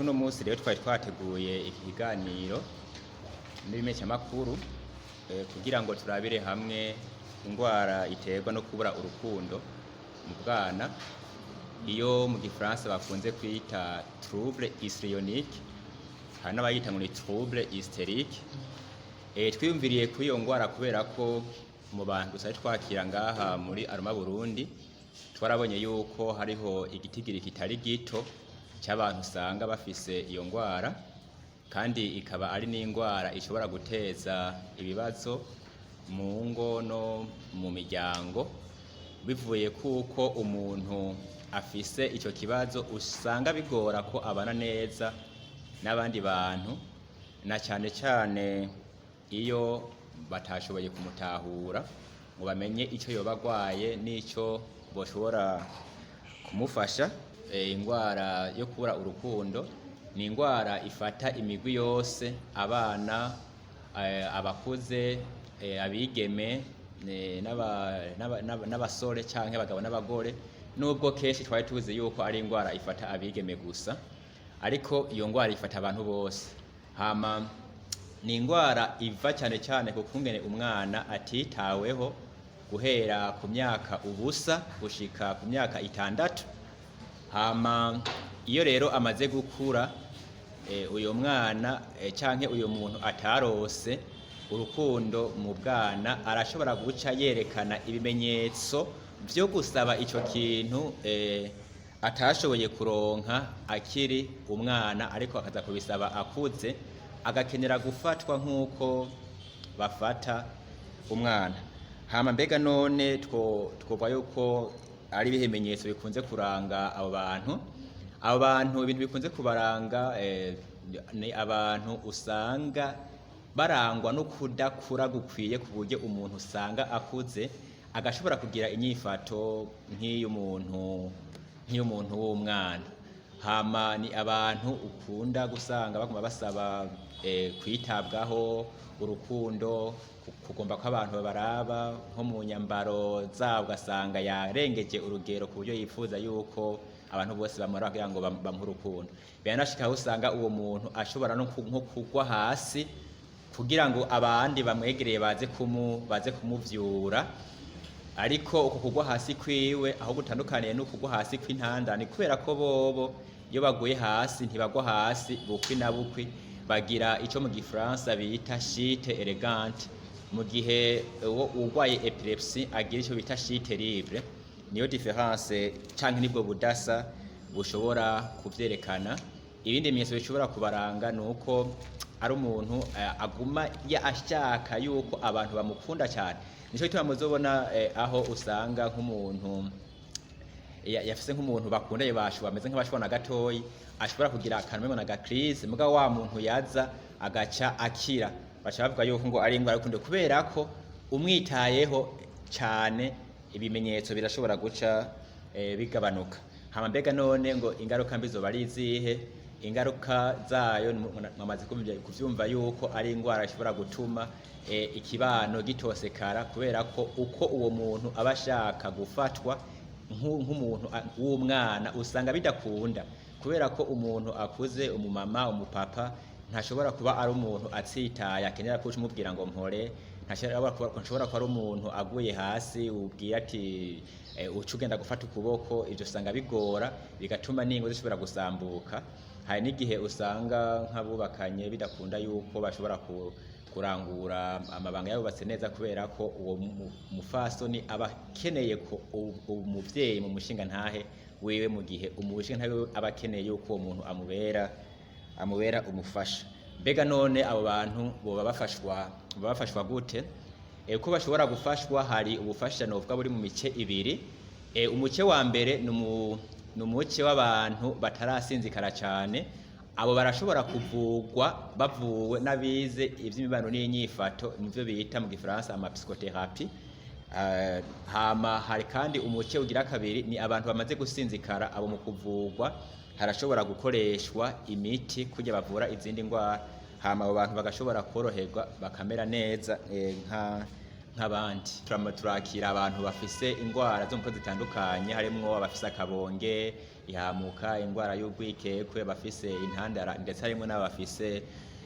Kuno munsi rero twari twateguye iki kiganiro n'ibimenyeshamakuru kugira ngo turabire hamwe ingwara iterwa no kubura urukundo mu bwana, iyo mu gifaransa bakunze kwita trouble histrionique, hari n'abayita ngo ni trouble hystérique. Twiyumviriye kuri iyo ngwara kubera ko mu bantu dusanzwe twakira ngaha muri Aroma Burundi, twarabonye yuko hariho igitigiri kitari gito cy'abantu usanga bafise iyo ngwara, kandi ikaba ari n'ingwara ishobora guteza ibibazo mu ngo no mu miryango, bivuye kuko umuntu afise ico kibazo usanga bigora ko abana neza n'abandi bantu, na cane cane iyo batashoboye kumutahura ngo bamenye ico yoba agwaye n'ico boshobora kumufasha. Ingwara yo kubura urukundo ni ingwara ifata imigwi yose: abana, abakuze, abigeme, n'abasore canke abagabo n'abagore, nubwo kenshi twari tuzi yuko ari ingwara ifata abigeme gusa, ariko iyo ngwara ifata abantu bose. Hama ni ingwara iva cyane cyane ku kungene umwana atitaweho guhera ku myaka 0 gushika ku myaka 6. Hama iyo rero amaze gukura, uyo mwana canke uyo muntu atarose urukundo mu bwana arashobora guca yerekana ibimenyetso vyo gusaba ico kintu atashoboye kuronka akiri umwana, ariko akaza kubisaba akuze, agakenera gufatwa nk'uko bafata umwana. Hama mbega none twovuga yuko ari ibihe bimenyetso bikunze kuranga abo bantu? Abo bantu, ibintu bikunze kubaranga ni abantu usanga barangwa no kudakura gukwiye, ku buryo umuntu usanga akuze agashobora kugira inyifato nk'iy'umuntu w'umwana. Hama ni abantu ukunda gusanga baguma basaba kwitabwaho, urukundo, kugomba ko abantu babaraba, nko mu nyambaro zabo ugasanga yarengeje urugero ku buryo yifuza yuko abantu bose bamuraba kugira ngo bamuhe urukundo. Biranashika aho usanga uwo muntu ashobora no nko kugwa hasi kugira ngo abandi bamwegereye baze kumuvyura. Ariko uko kugwa hasi kwiwe aho gutandukaniye no kugwa hasi kw'intandane, ni kubera ko bobo iyo baguye hasi ntibagwa hasi bukwi na bukwi, bagira ico mu gifaransa bita chute élégante, mu gihe uwo urwaye epilepsie agira ico bita chute libre. Niyo différence canke nibwo budasa bushobora kuvyerekana. Ibindi bimenyetso bishobora kubaranga ni uko ari umuntu aguma ashaka yuko abantu bamukunda cyane. Nico gituma muzobona aho usanga nk'umuntu yafise nk'umuntu bakundanye, bashu bameze nk'abashwana gatoyi, ashobora kugira akantu umengo na crise, mugabo wa muntu yaza agaca akira, baca bavuga yuko ngo ari ingwara y'urukundo, kubera ko umwitayeho cyane ibimenyetso birashobora guca bigabanuka. Hama mbega none ngo ingaruka mbi zoba ari izihe? Ingaruka zayo mwamaze kuvyumva yuko ari ingwara ishobora gutuma ikibano gitosekara, kubera ko uko uwo muntu aba ashaka gufatwa nk'umuntu w'umwana usanga bidakunda, kubera ko umuntu akuze, umumama, umupapa, ntashobora kuba ari umuntu atsitaye akenera ko umubwira ngo mpore. Ntashobora kuba ari umuntu aguye hasi ubwira ati uca ugenda gufata ukuboko. Ivyo usanga bigora, bigatuma n'ingo zishobora gusambuka. Hari n'igihe usanga nk'abubakanye bidakunda yuko bashobora kurangura amabanga yabubatse neza, kubera ko uwo mufasoni aba akeneye ko umuvyeyi mu mushinga ntahe wiwe, mu gihe umushinga ntahe wiwe aba akeneye yuko uwo muntu amubera umufasha. Mbega none abo bantu boba bafashwa gute? Uko bashobora gufashwa, hari ubufasha novuga buri mu mice ibiri. Umuce wa mbere ni umuce w'abantu batarasinzikara cyane. Abo barashobora kuvugwa bavuwe n'abize ivy'imibano n'inyifato, nivyo bita mu gifaransa ama psychothérapie. Hama hari kandi umuce ugira kabiri, ni abantu bamaze gusinzikara. Abo mu kuvugwa harashobora gukoreshwa imiti kugira bavura izindi ndwara, hama abo bantu bagashobora koroherwa bakamera neza. nk'abandi. Turakira abantu bafise ingwara zo mu mutwe zitandukanye, harimwo abafise akabonge, ihamuka, ingwara y'urwikekwe, abafise intandara, ndetse harimwo n'abafise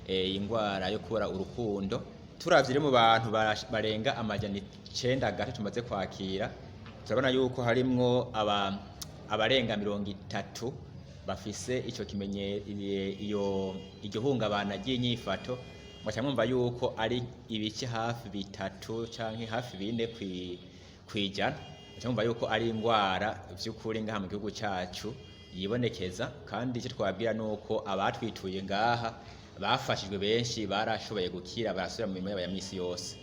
ingwara yo kubura urukundo. Turavye rero mu bantu barenga 900 gato tumaze kwakira, turabona yuko harimwo abarenga 30 bafise ico kimenye iyo iryo hungabana ry'inyifato. Muca mwumva yuko ari ibice hafi 3 canke hafi 4 kwijana. Muca mwumva yuko ari ingwara vy'ukuri ngaha mu gihugu cacu yibonekeza, kandi icyo twabwira nuko abatwituye ngaha bafashijwe, benshi barashoboye gukira, barasubira mu mirimo yabo ya misi yose.